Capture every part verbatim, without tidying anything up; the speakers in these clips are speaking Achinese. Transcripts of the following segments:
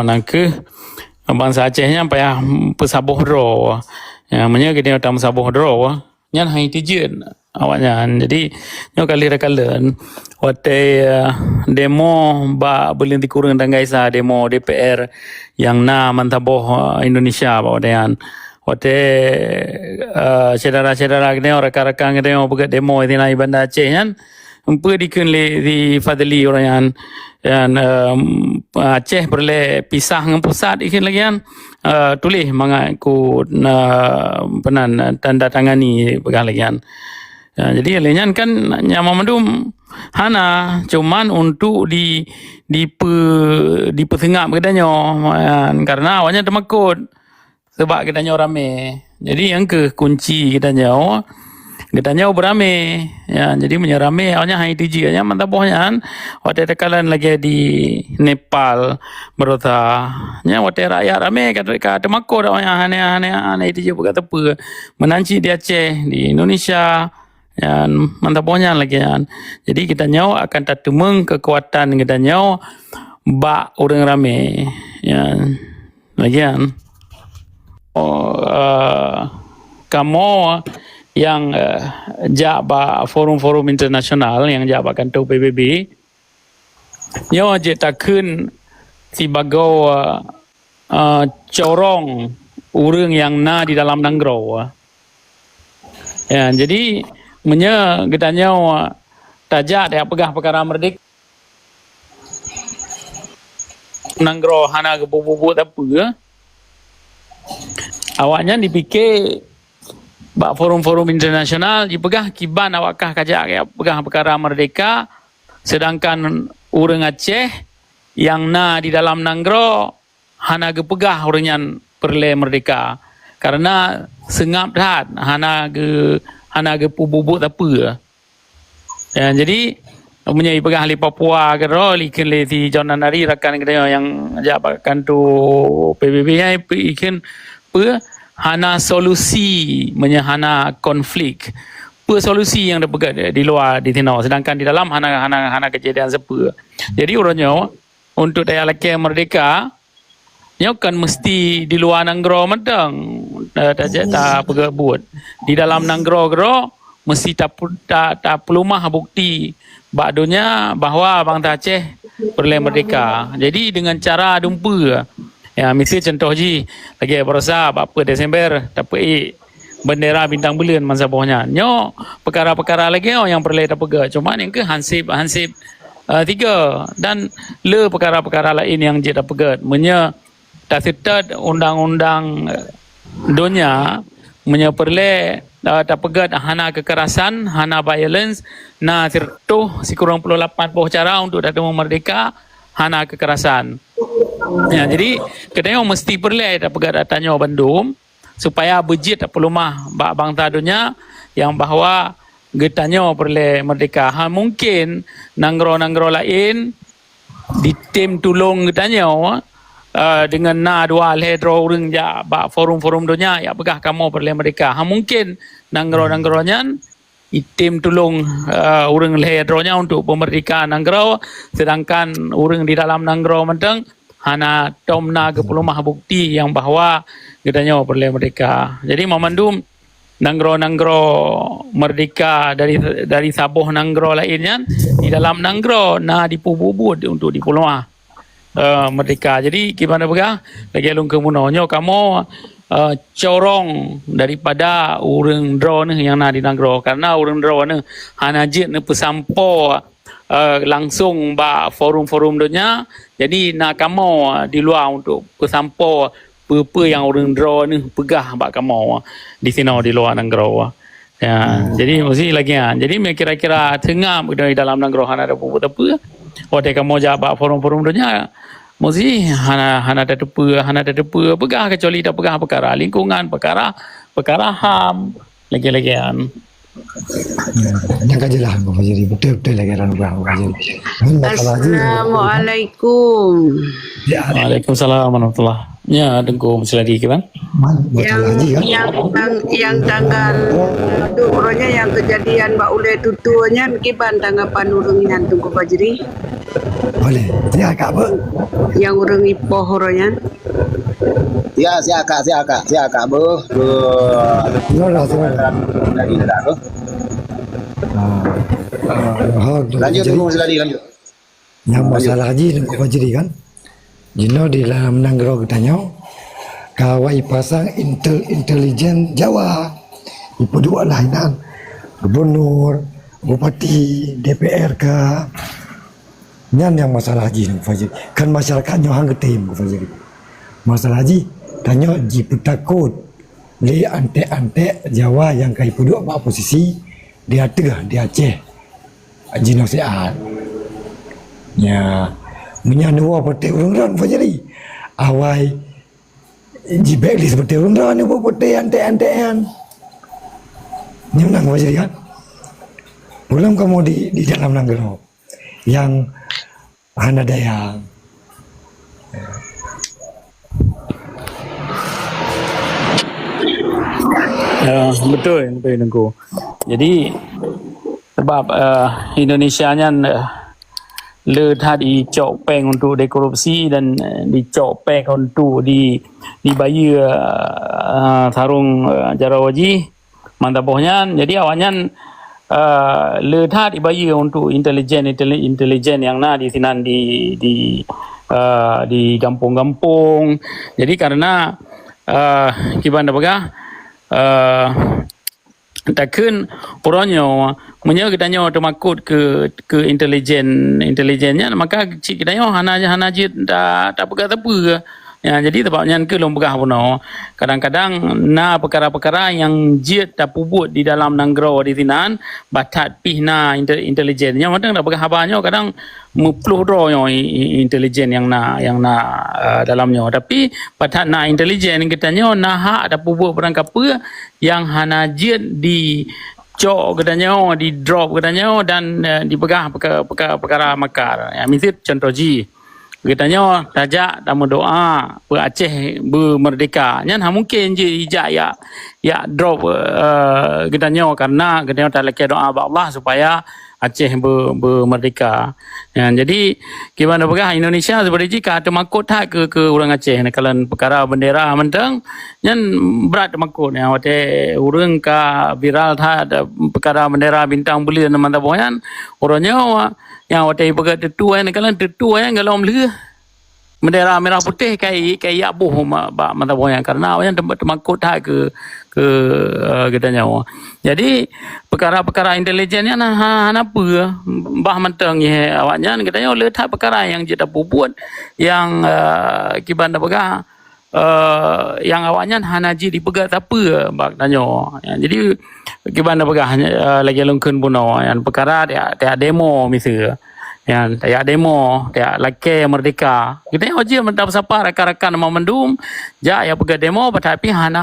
Meunan kheueh bansa Aceh nyan payah peusaboh droe. Ya, meunyoe geutanyoe tameusaboh droe, nyan hana jeuet awaknyan. Jadi, nyoe ka lheueh takalon watèe, eh, demo bak buleuen sikureueng tanggai sa, demo D P R nyang na meusaboh, eh, Indonesia bak watèe nyan. Watèe, eh, syedara-syedara geutanyoe, rakan-rakan geutanyoe peugöt demo di sinan di Banda Aceh nyan, peue dikheun lé si Fadli uroe nyan, nyan, eh, Aceh peureulèe pisah ngon pusat dikheun lagèe nyan, eh, tuléh mangat ku, eh, peunan, tanda tangani peugah lagèe nyan. Ya, jadi lé nyan kan nyang mandum hana, cuman untuk di, dipe-, dipeuseungab geutanyoe, eh, karena awaknyan teumakot. Sabab geutanyoe ramé. Jadi, nyang kheueh kunci geutanyoe, geutanyoe beuramé. Ya, jadi meunyoe ramé, awaknyan hana jeuet. Nyan meusaboh nyan, watèe takalon lagèe di Nepal baroesa. Nyan watèe rakyat ramé ka, ka teumakot awaknyan hana, hana, hana jeuet peugah sapeue. Meunan cit di Aceh, di Indonesia, nyan meusaboh nyan lagèe nyan. Jadi, geutanyoe akan tateumeung keukuatan geutanyoe bak ureueng ramé. Ya. Lagèe nyan. Oh, eh, kamoe nyang, eh, jak bak forum-forum internasional, nyang jak bak kantô P B B, nyoe jeuet takheun sibagoe, eh, corong ureueng nyang na di dalam nanggroe. Ya, jadi meunyoe geutanyoe tajak tajak peugah peukara meurdéka, nanggroe hana geupeubuet-buet sapeue, awaknyan jipike bak forum-forum internasional jipeugah kiban awak kah kajak peugah peukara meurdéka, seudangkan ureueng Aceh nyang na di dalam nanggroe hana geupeugah ureueng nyan peureulèe meurdéka, kareuna seungab that, hana geu-, hana geupeubuet-buet sapeue. Ya, jadi, meunyoe ipeugah lé Papua keudroe, ikheun lé si John Nandari, rakan geutanyoe nyang jak bak kantô P B B nyan, ikheun peue hana solusi meunyoe hana konflik. Peue solusi nyang tapeugah di luwa di sinoe, seudangkan di dalam hana, hana, hana keujadian sapeue. Jadi, uroe nyoe, untuk tajak lakèe meurdéka, nyoe kan meusti di luwa nanggroe mantong, eh, ta-, tapeugah buet. Di dalam nanggroe keudroe meusti tapu-, ta-, tapeuleumah bukti bak donya bahwa bansa Aceh peureulèe meurdéka. Jadi, deungon cara dumpeue. Ya, miseue cuntoh jih, lagèe baroesa bak peuet Desember, tapeuék bendera bintang buleuen meusaboh nyan. Nyoe peukara-peukara lagèe nyoe nyang peureulèe tapeugah. Cuma nyang kheueh hansép, hansép, eh, tiga dan le peukara-peukara laén nyang jeuet tapeugah. Meunyoe taseutôt undang-undang, eh, donya, meunyoe peureulèe, eh, tapeugah hana keukerasan, hana violence, na sireutoh sikureueng ploh lapan boh cara untuk tateumeung meurdéka, hana keukerasan. Ya, jadi, geutanyoe meusti peureulèe tapeugah ata nyoe bandum, supaya beujeuet tapeuleumah bak bansa donya nyang bahwa geutanyoe peureulèe meurdéka. Hana mungken nanggroe-nanggroe laén jitem tulông geutanyoe, eh, deungon na dua lhèe droe ureueng jak bak forum-forum donya jak peugah kamoe peureulèe meurdéka. Hana mungken nanggroe-nanggroe nyan jitem tulông, eh, ureueng lhèe droe nyan untuk peumeurdéka nanggroe, seudangkan ureueng di dalam nanggroe mantong hana tom na geupeuleumah bukti nyang bahwa geutanyoe peureulèe meurdéka. Jadi, banmandum nanggroe-nanggroe meurdéka dari, dari saboh nanggroe laén nyan, di dalam nanggroe na jipeubuet-buet untuk jipeuleumah, eh, meurdéka. Jadi, kiban peugah, lagèe lôn kheun bunoe nyoe kamoe, eh, corong daripada ureueng droeneuh nyang na di nanggroe. Kareuna ureueng droeneuh hana jeuet neupeusampoe eh, langsong bak forum-forum donya. Jadi, na kamoe di luwa untuk peusampoe peue-peue nyang ureueng droeneuh peugah bak kamoe di sinoe di luwa nanggroe. Ya, hmm. Jadi, meusti lagèe nyan. Jadi, kira-kira seungab di dalam nanggroe hana tapeubuet sapeue. Watèe kamoe jak bak forum-forum donya, meusti hana, hana tateupeue, hana tateupeue peugah, kecuali tapeugah peukara lingkungan, peukara, peukara ham, lagèe-lagèe nyan. Hmm, nyang ka jeulaih, Pak Fajri. Beutôi-beutôi lagèe nyan, Pak Fajri. Ngon masalah jih, Assalamualaikum. Ya. Waalaikumsalam warahmatullah. Ya, Teungku Musladi, kiban? Man, buat Nyang, salah haji, kan? nyang, nyang, nyang tanggal, eh, tu, uroe nyan nyang keujadian bak ulèe tutoe nyan, kiban tanggapan ureueng nyan, Teungku Fajri? Boleh. Silakan, Bu. Nyang ureueng ipoh uroe nyan. Ya, silakan, silakan, silakan, Bu. Silakan, silakan. Lagi dah, Bu. Ah, ah, ha, Lanjut, Teungku Musladi, lanjut. Nyang masalah haji Teungku Fajri kan, jinoe di dalam nanggroe geutanyoe, ka awai pasang intel-, intelijen Jawa. Ipeuduek lah inan gubernur, bupati, D P R ka. Nyan nyang masalah haji Teungku Fajri. Kan masyarakat nyoe han geutem Teungku Fajri. Masalah haji, tanyoe jipeutakot lé antek-antek Jawa nyang ka ipeuduek bak posisi di ateueh, di Aceh. Jinoe siat. Ya, meunyoe neuwoe peuté ureueng ron Fajri, awai jibek lé seperti ureueng ron, neuwoe peuté antek-antek nyan. Nyoe nan Fajri kan? Ulôn kamoe di, di dalam nanggroe nyang hana daya. Ya, beutôi, beutôi, Teungku. Jadi, sebab, eh, Indonesia nyan, eh, le that dicok péng untuk dekorupsi dan, eh, dicok péng untuk di, dibayeue, eh, sarong, eh, jaroe jih. Mantong boh nyan, jadi awaknyan, eh, le that ibayeue untuk intelijen, inteli-, intelijen nyang na di sinan di, di, eh, di gampông-gampông. Jadi karena, eh, kiban tapeugah, eh, takheun uroe nyoe, meunyoe geutanyoe teumakot keu, keu intelijen, intelijen nyan, maka cit geutanyoe hana, hana jeuet ta-, tapeugah sapeue. Ya, jadi sebab nyan keuh lôn peugah bunoe, kadang-kadang na peukara-peukara nyang jeuet tapeubuet di dalam nanggroe di sinan, bah that pih na inte-, intelijen. Nyoe mantong tapeugah haba nyoe kadang meuploh droe nyoe i-, i-, intelijen nyang na, nyang na, eh, dalam nyoe. Tapi bah that na intelijen, geutanyoe na hak tapeubuet barang kapeue nyang hana jeuet dicok geutanyoe, di-drop geutanyoe dan, eh, dipeugah peuka-, peuka-, peukara makar. Ya, miseue contoh jih, geutanyoe tajak tameudoa peu Aceh beumeurdeka. Nyan han mungken jih ijak yak, yak drop, eh, geutanyoe, karena geutanyoe talakée doa bak Allah supaya Aceh beu-, beumeurdeka. Nyan, jadi, kiban tapeugah Indonesia seperti jih ka teumakot that keu, keu ureueng Aceh. Neukalon peukara bendera mantong, nyan brat teumakot. Nyan watée ureueng ka viral that, eh, peukara bendera bintang buleuen mantong boh nyan, uroe nyoe Nyang watée ipeugah teutu, eh, neukalon teutu, eh, golom lheueh. Bendera merah putih kai, kai yak boh ma-, bak mata boh nyan, karena awaknyan teuma-, teumakot that keu, keu, eh, geutanyoe. Jadi, peukara-peukara intelijen nyan ha-, hana peue, bah mantong yeh awaknyan geutanyoe le that peukara nyang jeuet tapeubuet nyang, eh, kiban tapeugah, eh, nyang awaknyan hana jeuet jipeugah sapeue bak tanyoe. Ya, jadi, kiban tapeugah, eh, lagée lôn kheun bunoe, nyan peukara tajak, tajak demo miseue. Nyan, tajak demo, tajak lakée meurdeka. Geutanyoe jeuet meusapat rakan-rakan banmandum, jak jak peugah demo, tapi hana,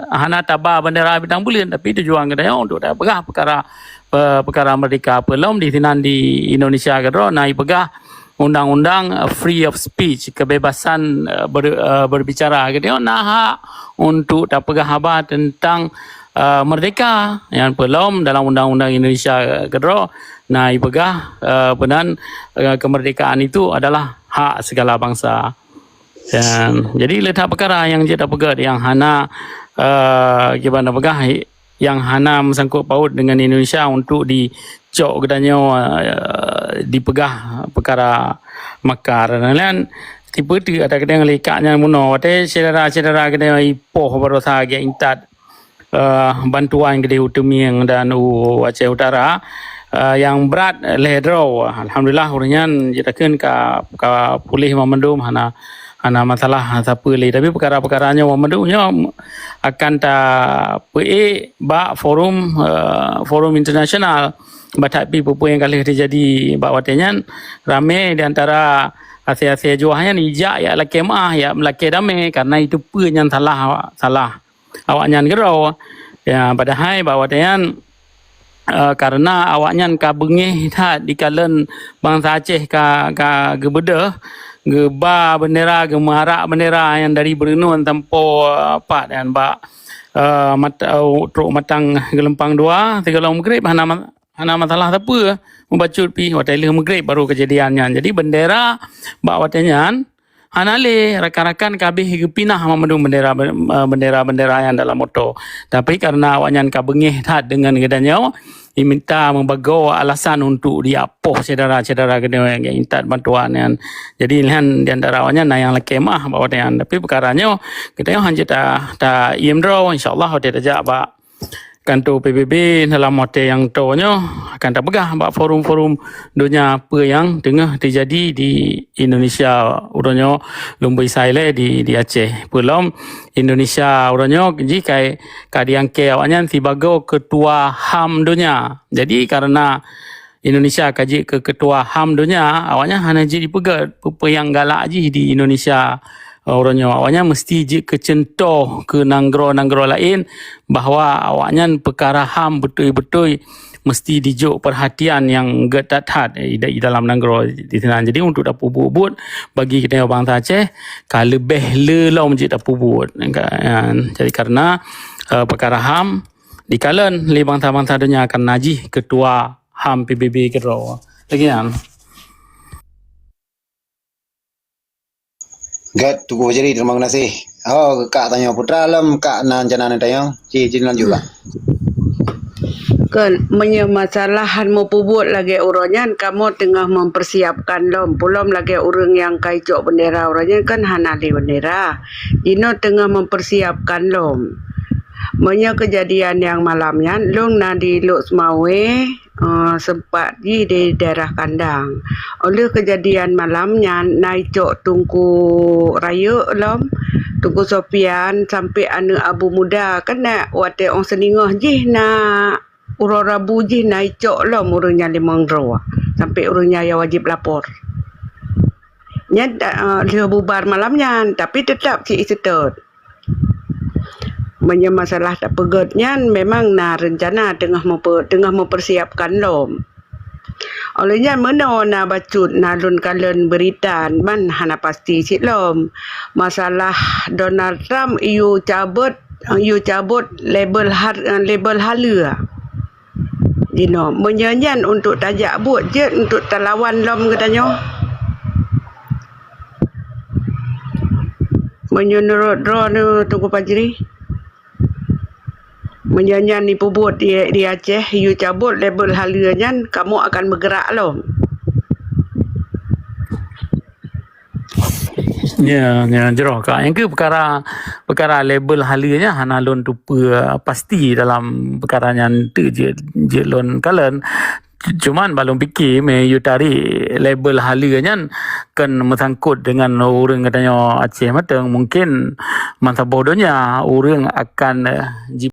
hana taba bendera bintang buleuen, tapi tujuan geutanyoe untuk tapeugah peukara, pe-, peukara meurdeka. Peulom di sinan di Indonesia keudroe na ipeugah undang-undang, eh, free of speech, kebebasan, eh, ber-, eh, berbicara. Geutanyoe na hak untuk tapeugah haba teuntang, eh, meurdeka. Nyang peulom dalam undang-undang Indonesia keudroe na ipeugah, eh, peunan, eh, kemerdekaan itu adalah hak segala bangsa. Dan jadi le that peukara nyang jeuet tapeugah nyang hana, eh, kiban tapeugah nyang hana meusangkot paut deungon Indonesia untuk dicok geutanyoe, eh, dipeugah peukara makar. Dan nyan, tipe teuk ata keudeh likak nyan bunoe. Watée syedara-syedara geutanyoe ipoh baroesa geuintat, eh, bantuan keudeh u Teumieng dan u Aceh Utara, eh, nyang brat lhée droe. Alhamdulillah, ureuëng nyan jeuet takheun ka, ka puléh banmandum, hana hana masalah sapeue lé. Tapi peukara-peukara nyoe mandum nyoe akan tapeuék bak forum, eh, forum internasional. Bah that pih peue-peue nyang ka lheueh teujadi bak watée nyan, ramé di antara asée-asée juah nyan ijak jak lakée meuáh, jak meulakée damé, karena itu peue nyang salah, salah awaknyan keudroe. Ya, padahai bak watée nyan, eh, karena awaknyan ka beungéh that dikalon bansa Aceh ka, ka geubeudôh, geuba bendera, geumeuarak bendera nyang dari Beureunon sampoe, eh, pat nyan bak, eh, mat-, eh, trok Matang Geulumpang Dua, sigohlom Maghrib hana ma-, hana masalah sapeue, mubacut pih watèe lheueh Maghrib baru keujadian nyan. Jadi bendera bak watèe nyan hana lé, rakan-rakan ka abéh geupinah mandum bendera, eh, bendera-bendera nyan dalam moto. Tapi karena awaknyan ka beungéh that deungon geutanyoe, jiminta meubagoe alasan untuk jiapoh syedara-syedara geutanyoe nyang intat bantuan nyan. Jadi nyan di antara awaknyan na nyang lakèe meu'ah bak watèe nyan. Tapi peukara nyoe geutanyoe hanjeuet ta, ta iem droe, insya Allah watèe tajak bak kanto P B B dalam watèe nyang toe nyoe akan tapeugah bak forum-forum donya peue nyang teungoh teujadi di Indonesia uroe nyoe, lôn bri sai lé di, di Aceh. Peulom Indonesia uroe nyoe jih ka, ka diangkée awaknyan sibagoe Ketua HAM Donya. Jadi karena Indonesia ka jeuet keu Ketua HAM Donya, awaknyan hana jeuet jipeugét peue-peue nyang galak jih di Indonesia. Uroe nyoe awaknyan meusti jeuet keu cuntoh keu nanggroe-nanggroe laén bahwa awaknyan peukara HAM beutôi-beutôi meusti dijok peurhatian nyang gét that-that, eh, di, di dalam nanggroe di sinan. Jadi untuk tapeubuet-buet bagi geutanyoe bansa Aceh ka leubeh le lom jeuet tapeubuet. Ka, ya, jadi karena, eh, peukara HAM dikalon lé bansa-bansa donya karena jih Ketua HAM P B B keudroe. Lagèe nyan. Gét, Teungku Fajri, terima kasih. Oh, Kak tanyoe, Putra lom, Kak na rencana neutanyong. Ci, ci lanjut lah. Kon, meunyoe masalah han meupeubuet lagèe uroe nyan, kamoe teungoh mempersiapkan lom. Peulom lagèe ureueng nyang ka icok bendera uroe nyan kan hana lé bendera. Jinoe teungoh mempersiapkan lom. Meunyoe keujadian nyang malam nyan, lôn na di Lhokseumawe, eh, seumpat jih di daerah kandang. Óh lheueh keujadian malam nyan, na icok Teungku Rayeuk lom, Teungku Sopian, sampoe aneuk Abu Muda. Kan na watèe óh seuningoh jih na uroe Rabu jih na icok lom ureueng nyan limong droe, sampoe ureueng nyan nyang wajéb lapor. Nyan, eh, lheueh bubar malam nyan, tapi teutap cit iseutôt. Meunyoe masalah tapeugét nyan memang na reuncana teungoh meupe-, teungoh meupersiapkan lom. Óh lheueh nyan meunoe na bacut na lôn kalon beurita ban hana pasti cit lom. Masalah Donald Trump yue cabot, yue cabot label har-, label haleue. Jinoe, meunyoe nyan untuk tajak buet jeuet untuk talawan lom geutanyoe. Meunyoe nurot droeneuh Teungku Fajri, meunyoe nyan jipeubuet di, di Aceh, yue cabot label haleue nyan, kamoe akan meugerak lom. Ya, ya, jroh, Kak. Nyang keu peukara, peukara label haleue nyan hana lôn teupeue pasti dalam peukara nyan teuk jeuet, jeuet lôn kalon. Cuman bak lôn pike, mé yue tarék label haleue nyan kon meusangkot deungon ureueng geutanyoe Aceh mantong, mungkin meusaboh donya ureueng akan, eh, ji